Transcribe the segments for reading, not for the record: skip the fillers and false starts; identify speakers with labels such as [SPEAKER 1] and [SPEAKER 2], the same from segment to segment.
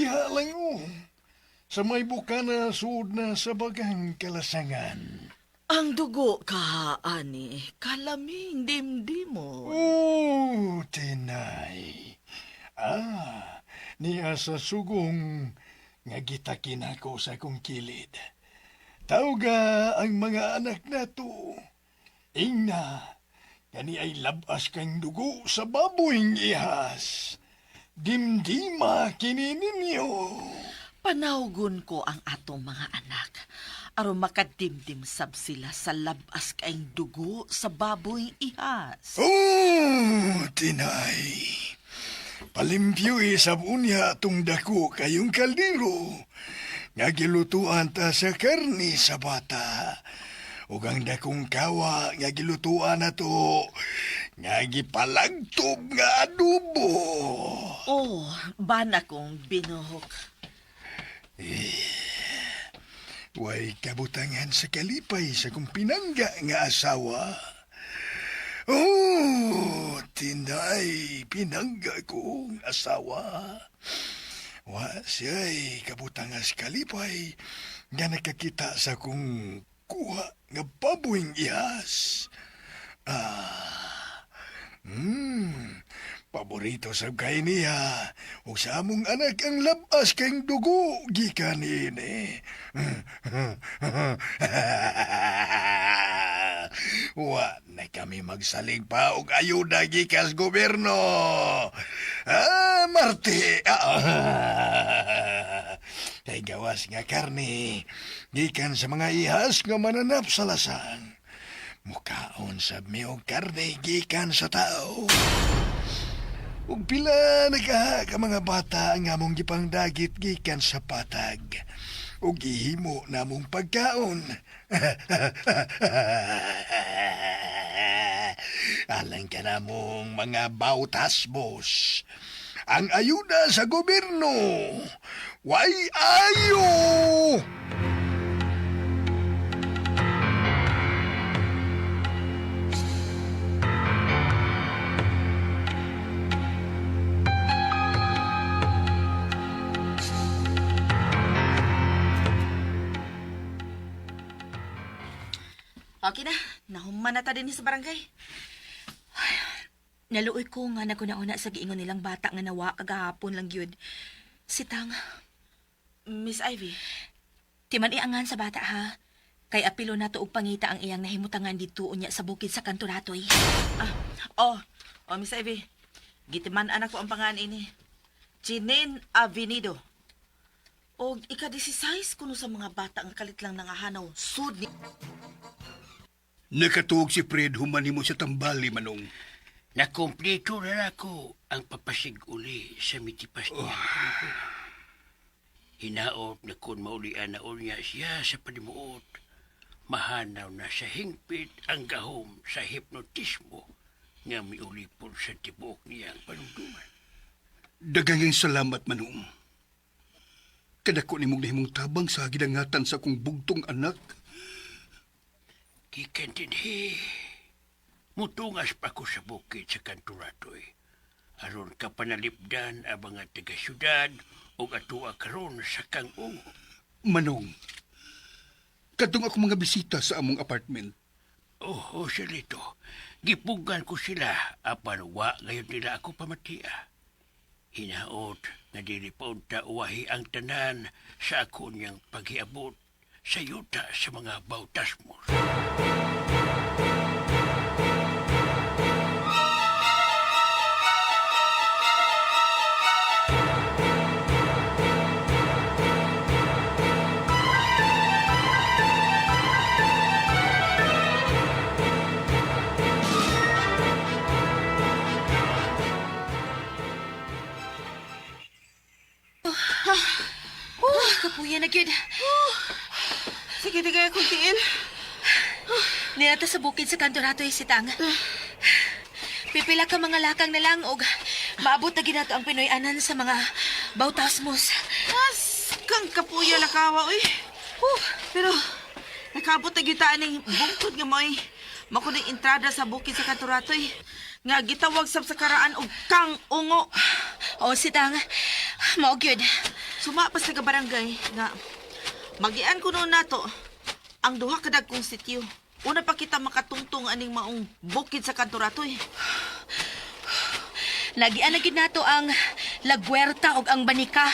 [SPEAKER 1] Diha lang oh. Sa may bukana suod na sa bagang kalasangan.
[SPEAKER 2] Ang dugo ka, ani, kalaming dimdimon.
[SPEAKER 1] Oh, tinay. Ah, niya sa sugong nga gitakin ako sa akong kilid. Tawga ang mga anak nato. Ingna, kani ay labas kang dugo sa baboyng ihas. Dimdima kini ninyo.
[SPEAKER 2] Panawgon ko ang atong mga anak. Aron makadimdim sab sila sa labas kaing dugo sa baboy ihas.
[SPEAKER 1] Oh, tinay. Palimpyo isab unya atong dako kayong kaldero. Nga gilutuan ta sa karni sa bata. Ug ang dakong kawa nga gilutuan nato nga gipalagtob nga adobo.
[SPEAKER 2] Oh, bana kong binuhok.
[SPEAKER 1] Way kabutangan sa kalipay sa kong pinangga nga asawa. Oh, tinday, pinangga kong asawa. Wa siya'y kabutangas kalipay nga nakakita sa kong kuha nga baboyng ihas. Ah, paborito sa kay niya ug sa among anak ang labas kang dugo gikan niini. Wa na kami magsalig pa og ayuda gikas gobyerno. Ah, Marti. Ah, kay gawas nga karne gikan sa mga ihas nga mananap sa lasang. Mukaon sa mi og karne gikan sa tao. Ug pila nagkaha ka mga bata ang among gipangdagit gikan sa patag. Ug gihimo namong pagkaon. Alang ka namong mga bautas, boss. Ang ayuda sa gobyerno, way ayo!
[SPEAKER 2] Okay na, nahuman na ta din sa barangay.
[SPEAKER 3] Naluoy ko nga naguna-una sa giingon nilang bata nga nawa kagahapon lang gyud. Si Tang,
[SPEAKER 2] Miss Ivy,
[SPEAKER 3] timan iangan sa bata ha. Kay apilo na to og pangita ang iyang nahimutangan didto unya sa bukid sa kanturatoy.
[SPEAKER 2] Ah, oh, oh, Miss Ivy. Gitiman anak ko ang pangan ini. Chinin Avenido. Og ika-16 kuno sa mga bata ang kalit lang nangahanaw. Sud ni
[SPEAKER 4] Nakatuog si Fred human nimo sa tambali, Manong.
[SPEAKER 5] Nakumplito na ako ang papasig-uli sa mitipas niya. Hinaot na kung maulian na unya siya sa panimuot. Mahanaw na sa hingpit ang gahom sa hipnotismo nga miulipon sa tibuok niyang panumduman.
[SPEAKER 4] Daghang salamat, Manong. Kadako nimong nahimong tabang sa gidangatan sa akong bugtong anak.
[SPEAKER 5] Gikan dinhi, mutungas pa ko sa bukid sa kanturatoy. Aron ka panalipdan ang mga taga-syudad o atua karon sa kangungo.
[SPEAKER 4] Manong, kadtong ako mga bisita sa among apartment.
[SPEAKER 5] Oo, Silito. Gipugan ko sila apan wa ngayon nila ako pamatia. Hinaot nga dili pa unta uwahi ang tanan sa ako niyang paghiabot sa yuta sa mga bautas mo.
[SPEAKER 3] Oh, kapuya na gyud.
[SPEAKER 2] Sige, di kaya kong tiil.
[SPEAKER 3] Nilata sa bukid sa kanturatoy si Tang. Pipila ka mga lakang na lang og maabot na ginato ang Pinoy-anan sa mga bautasmos.
[SPEAKER 2] Mas kang kapuya lakawa, uy. Pero, nakaabot na gyud ta aning bungkod nga mo'y makuning entrada sa bukid sa Katuratoy. Nga gitawag sab sa karaan og kang ungo.
[SPEAKER 3] O si Tang, mao gyud.
[SPEAKER 2] Suma pa sa barangay nga magian ko noon nato ang duha ka dagkong sityo. Una pa kita makatungtong aning maong bukid sa kantoratoy.
[SPEAKER 3] Lagian na gid nato ang Lagwerta og ang Banika.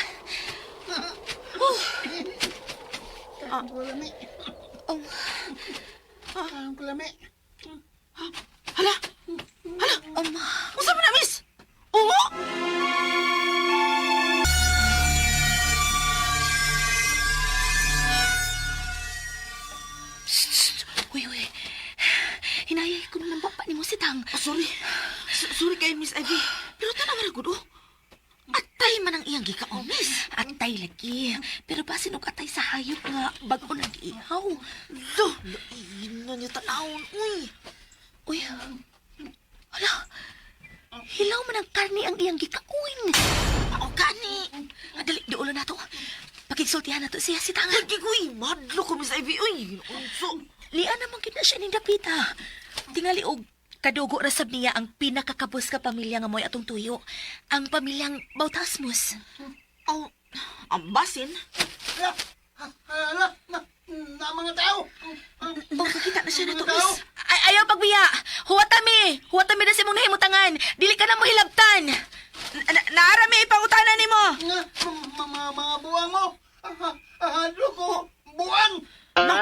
[SPEAKER 2] Hala! Hala! Unsa man na, miss? Ungo!
[SPEAKER 3] Shh! Uy, uy. Hinayay ko nang baba ni mo si Tang.
[SPEAKER 2] Oh, sorry. Sorry kay Miss Ivy. Pero tanaw ra gud oh. Atay man ang iyang gikaon, miss.
[SPEAKER 3] Atay lagi. Pero basin og atay sa hayop nga bag-o nag-ihaw.
[SPEAKER 2] Lo, lain na niya tanawon, uy.
[SPEAKER 3] Uy. Hala. Hilaw man ang karne ang iyang gikaon.
[SPEAKER 2] O gani.
[SPEAKER 3] Dali, duolo na to. Pakigsultihan na to siya si Tang.
[SPEAKER 2] Lagi ko, uy. Madlo ko, Miss Ivy, uy. Unso.
[SPEAKER 3] Lian naman gid na siya ning dapita. Tingali og kadugo ra sab niya ang pinakakabos ka pamilya nga mo'y atong tuyo. Ang pamilyang Bautasmos.
[SPEAKER 2] Oh, ang basin.
[SPEAKER 3] Oh, kakita na siya na to, miss. Ay, ayaw pagbiya. Huwata mi. Huwata mi na sa imong nahimutangan. Dili ka na mo hilabtan.
[SPEAKER 2] Naara may ipangutana nimo.
[SPEAKER 4] Mga buwang mo! Hadlo ko! Buwang!
[SPEAKER 2] Na,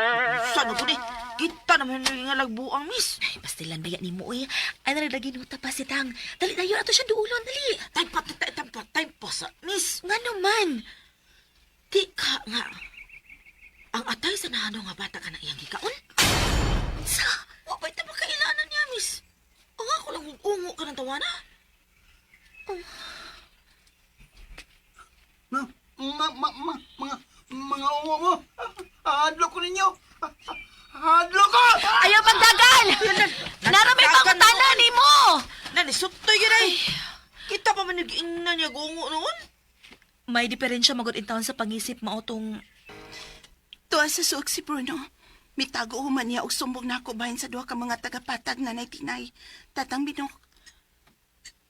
[SPEAKER 2] saan ko ni? Kita naman yung nga lagbuang, miss.
[SPEAKER 3] Ay, pastilan baya ni mo, uy. Ay, nalaglaginuta pa si Tang. Dali na yun. Ato siya duulon. Dali.
[SPEAKER 2] Time pa, time pa, time pa sa, miss.
[SPEAKER 3] Nga naman.
[SPEAKER 2] Di ka nga. Ang atay sa nahano nga bata ka na iyang gikaon?
[SPEAKER 3] Sa?
[SPEAKER 2] Wa ba'y ta makailanan niya, miss? Ang ako lang ungo ka ng tawana.
[SPEAKER 4] Mga ungo mo! Hadlo ko ninyo! Hadlo ko!
[SPEAKER 3] Ayaw pagdagan! Nara may pangutana ni mo!
[SPEAKER 2] Nani, sutoy yun ay. Kita pa man nag-ingnan niya gungo noon.
[SPEAKER 3] May diferensya magod in taon sa pangisip mao tong
[SPEAKER 6] Tuwa sa suog si Bruno. Mitago human niya og sumbong nako bahin sa duha ka mga tagapatag nanay Tinay. Tatang Binok,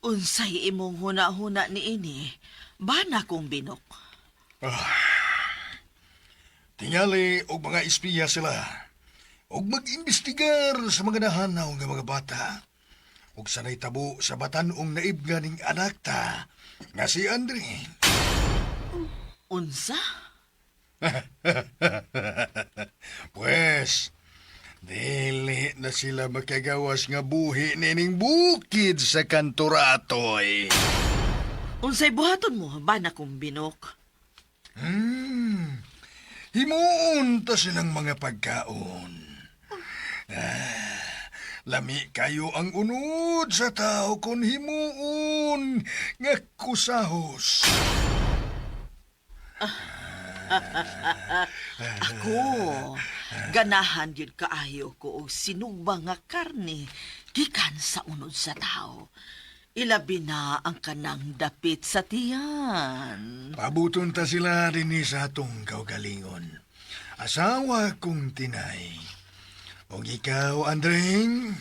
[SPEAKER 2] Unsay imong huna-huna ni ini, bana kong binok.
[SPEAKER 1] Tingali og mga espiya sila. Og mag-imbestigar sa mga nahanaw nga mga bata. Og sanay tabo sa batan-ong naib nga ning anak ta nga si Andre.
[SPEAKER 2] Unsa?
[SPEAKER 1] Pues, dili na sila makagawas nga buhi nining bukid sa kantoratoy.
[SPEAKER 2] Unsay buhaton mo, bana kong binok?
[SPEAKER 1] Himuon ta silang mga pagkaon. Lami kayo ang unod sa tao kon himuon nga kusahos.
[SPEAKER 2] Ako, ganahan yun kaayo ko og sinugba nga karne gikan sa unod sa tao. Ilabi na ang kanang dapit sa tiyan.
[SPEAKER 1] Pabuton ta sila dinhi sa atong kaugalingon. Asawa kong tinay. Og ikaw, Andreng,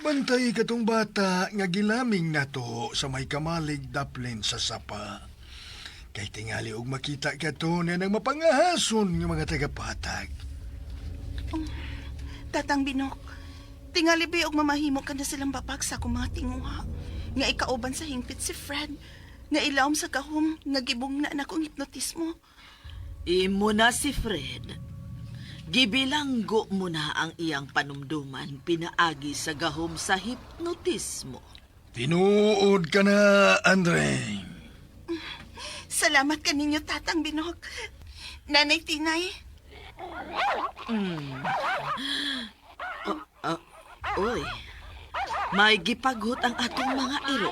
[SPEAKER 1] bantay katong bata nga gilaming nato sa may kamalig daplin sa sapa. Kay tingali og makita kato na nang mapangahason nga mga tagapatag.
[SPEAKER 6] Tatang Binok, tingali ba og mamahimo ka na silang babag sa akong mga tinguha. Nga ikauban sa hingpit si Fred. Nga ilawom sa gahom, nga gibong na nakong hipnotismo.
[SPEAKER 2] Imo na si Fred. Gibilanggo mo na ang iyang panumduman pinaagi sa gahom sa hipnotismo.
[SPEAKER 1] Tinuod ka na, Andreng.
[SPEAKER 6] Salamat kaninyo, Tatang Binok. Nanay Tinay,
[SPEAKER 2] Uy, may gipaghot ang atong mga iro.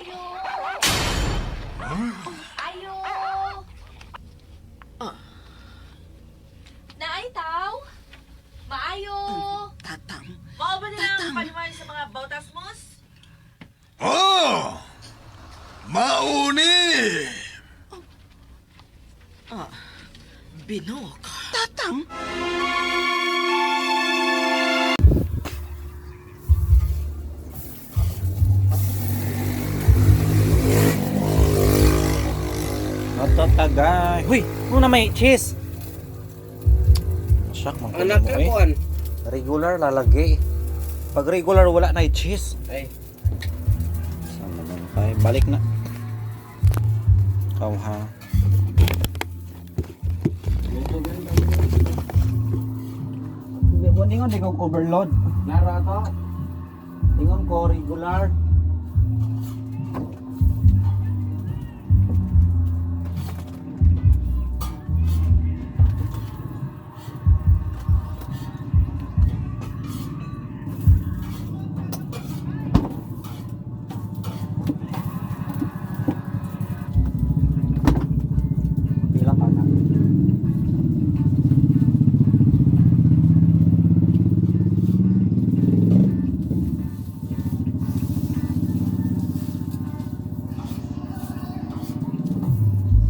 [SPEAKER 3] Ayo! Naay taw? Maayo!
[SPEAKER 6] Tatang.
[SPEAKER 2] Mao ba nila ang palimay sa mga bautas mos?
[SPEAKER 1] Oh! Mauni!
[SPEAKER 2] Binok.
[SPEAKER 6] Tatang!
[SPEAKER 7] Tagay. Huy, muna may cheese. Shock man ko
[SPEAKER 8] Anak
[SPEAKER 7] nimo,
[SPEAKER 8] ka
[SPEAKER 7] eh.
[SPEAKER 8] kuan.
[SPEAKER 7] Regular lalagi. Pag regular wala na cheese.
[SPEAKER 8] Ay,
[SPEAKER 7] Saan naman tayo? Balik na. Ikaw ha. Hindi ko hindi ko overload.
[SPEAKER 8] nara to.
[SPEAKER 7] Ingon ko regular. Pila pa na?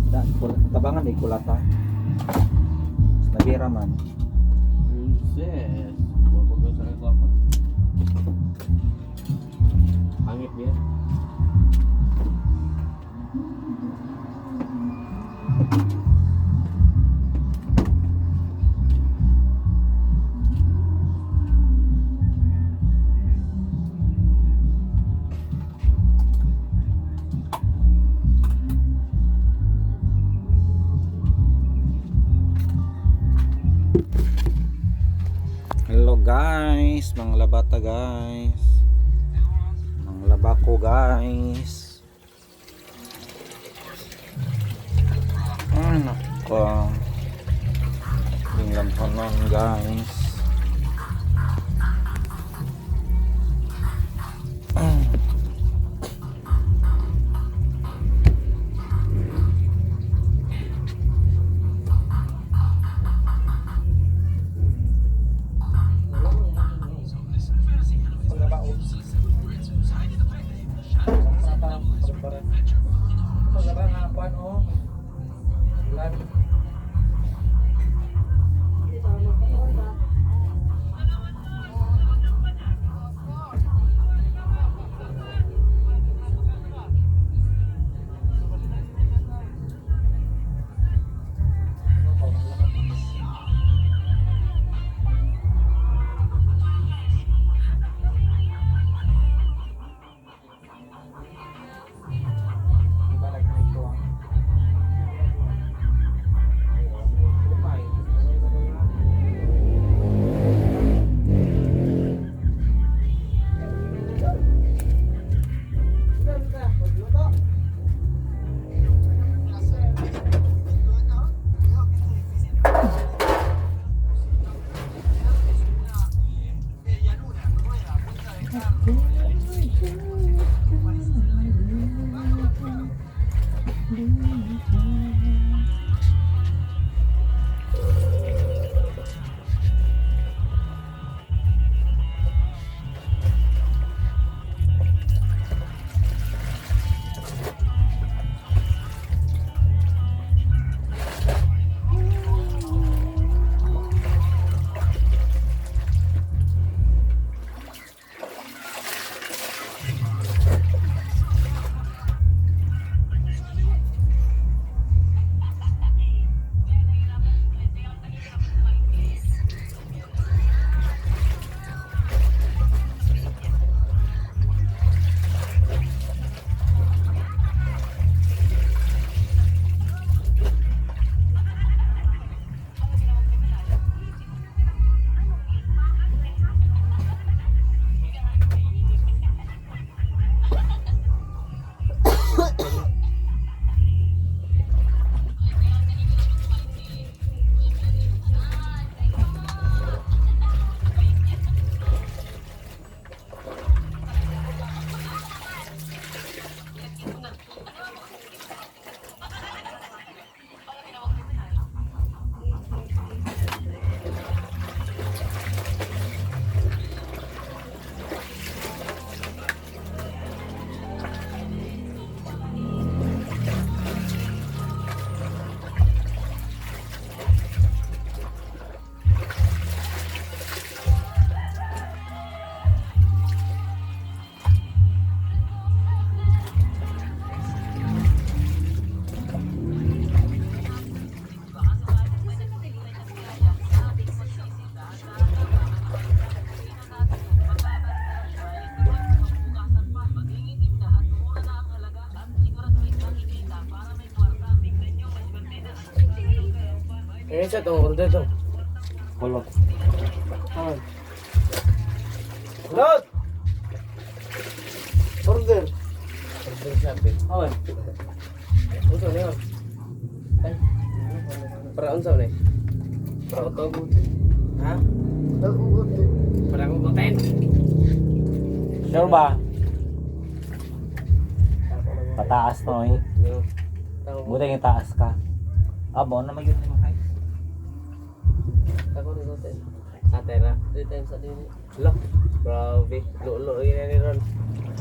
[SPEAKER 7] Dan, tabangan di kulata. Nabira man.
[SPEAKER 8] Sis, wabago sa kagwapa. Pangit biya.
[SPEAKER 7] Hello guys, mga labata guys. Mga labako guys. Ay nako. Yung lamponon guys.
[SPEAKER 8] Kaya sa itong order to.
[SPEAKER 7] Kulot.
[SPEAKER 8] Kulot! Order. Order sabi. Oy. Unsa na yun? Ay. Para unsa na eh? Para utog. Ha? Para kugutin.
[SPEAKER 7] Sure ba? Pataas no eh. Buti yung taas ka. Ah, bon naman yun yung height.
[SPEAKER 8] Ako rin. Ate na. 3 times a day. Lo. Grabe. Lulo yun ni Ron.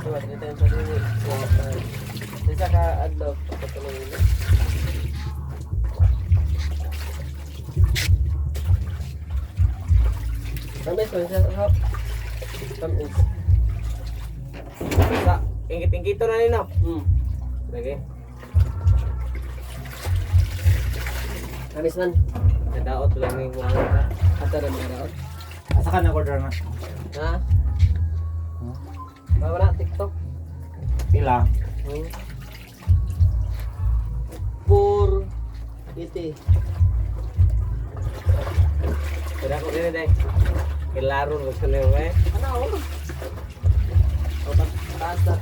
[SPEAKER 8] Diba, 3 times a day. Isa ka adlaw. Pagkatulong yun. Tamis man siya. Hap. Tamis. Sa, ingit-ingito na nino. Lagi. Tamis man. Nadaot lang yung mga ka. Ata na mga daot.
[SPEAKER 7] Asa ka nag-order na?
[SPEAKER 8] Ha? Wala, TikTok.
[SPEAKER 7] Pila?
[SPEAKER 8] 480. Pero ako din eh. Kilaro ko sa niyo eh. Ano? O, taas na.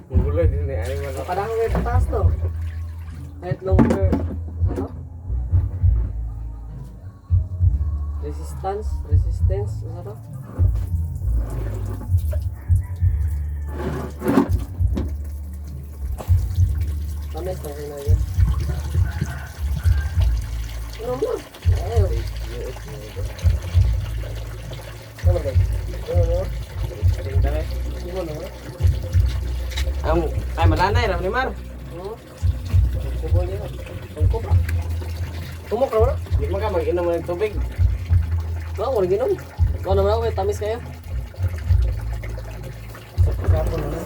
[SPEAKER 8] Magulo din eh. Ano man. Parang may taas no. Kahit longer. Ano? Resistance, resistance, ano to? Tamis na rin yun. Ano mo? Ayaw. Ano ba? Ano mo? Ano mo? Ang ay malanay ra ni Mar. Kubo niya. Kubo ba? Tumok ra wala. Di man ka mag-inom ng tubig. Wala ko ginom. Ikaw naman ako, tamis kayo. Sapon na.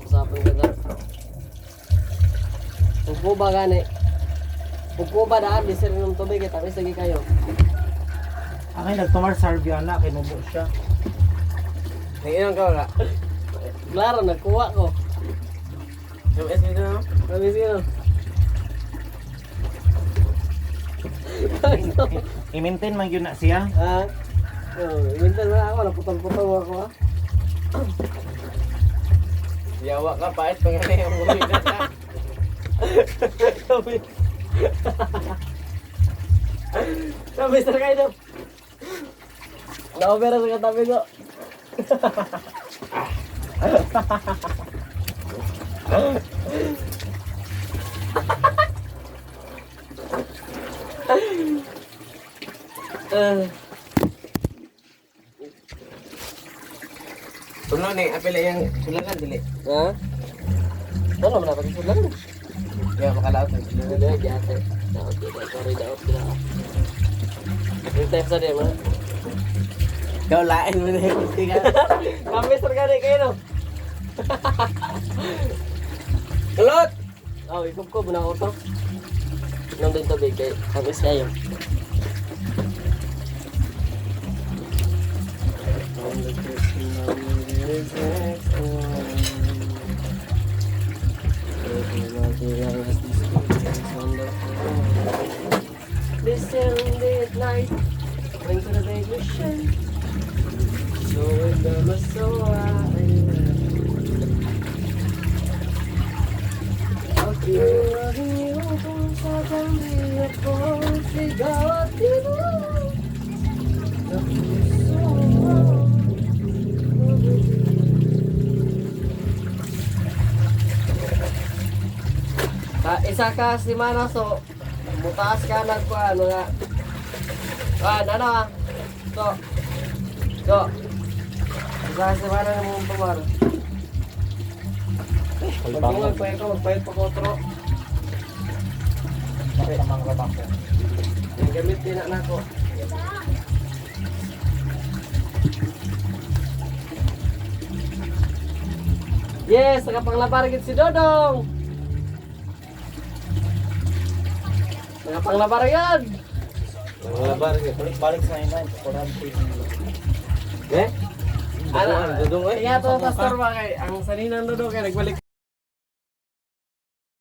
[SPEAKER 8] Sapon ka na. Upo ba gani? Upo ba daan, di sir inom tubig, eh, tamis lagi kayo.
[SPEAKER 7] Akin, nagtumar Sarviana, kinubo siya.
[SPEAKER 8] Naiinom ka wala? Klaro, nakuha ko. Tamis nito, no? Tamis yun.
[SPEAKER 7] I-maintain man yun na siya.
[SPEAKER 8] Ha? Oh, minsan wala ako, naputol-putol ako ha. Yawa ka, pait pa nga yung muli na ka. Sabi, sir kayo daw. Naopera sa katabi ko. Tulo ni, apila yung sulalan dili. Ha? Ano man dapat sulalan? Kaya makalaot ang sulalan. Dili gyate. Daot dili, sorry daot dili. Yung type sa di mo. Ikaw lain mo na yung ka. Kami sir gani kayo no. Kulot! Oh, ikup ko muna ako to. Inom din tubig kay tamis kayo. This late night, went to the big mission. So in the so Sa isa ka semana so mutaas ka nagkuan mga kuan ano ah. So so isa ka semana na mong tumar. Pag magpayat ko, magpayat pa ko otro. Yung gamit din na nako. Yes, nakapanglabar gid si Dodong. Nakapanglabar yan.
[SPEAKER 7] Panglabar, balik sa inay. Kurante.
[SPEAKER 8] Eh? Ano, Dodong eh? Kaya to, pastor ba kay ang saninan Dodong kay nagbalik.